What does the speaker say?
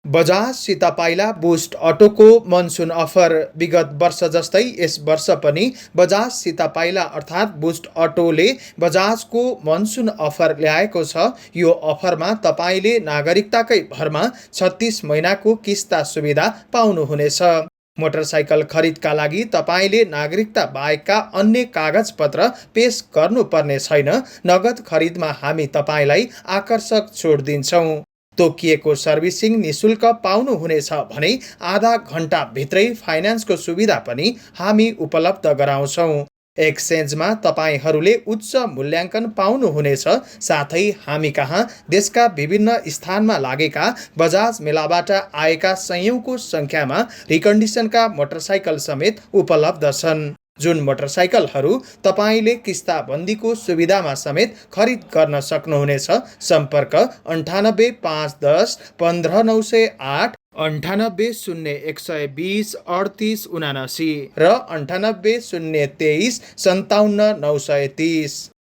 बजाजसित पाइला boost अटोको monsoon offer. विगत वर्ष जस्तै यस वर्ष पनि बजाजसित पाइला अर्थात् बुस्ट अटोले बजाजको मनसुन अफर ल्याएको छ। यो अफरमा तपाईँले नागरिकताकै भरमा 36 महिनाको किस्ता सुविधा पाउनुहुनेछ। मोटरसाइकल खरिदका लागि तपाईँले नागरिकता बाहेकका अन्य कागजपत्र पेश गर्नुपर्ने छैन। नगद खरिदमा हामी तपाईँलाई आकर्षक छुट दिन्छौँ। तोकिएको सर्भिसिङ निशुल्क पाउनुहुनेछ भने आधा घन्टाभित्रै फाइनेन्सको सुविधा पनि हामी उपलब्ध गराउँछौँ। एक्सचेन्जमा तपाईँहरूले उच्च मूल्याङ्कन पाउनुहुनेछ। साथै हामी कहाँ देशका विभिन्न स्थानमा लागेका बजाज मेलाबाट आएका सयौंको सङ्ख्यामा रिकन्डिसनका मोटरसाइकल समेत उपलब्ध छन्। जुन मोटरसाइकलहरू तपाईँले किस्ताबन्दीको सुविधामा समेत खरिद गर्न सक्नुहुनेछ। सम्पर्क 98 510 15 908, 98 0120 38 79 र 98 023 57 930।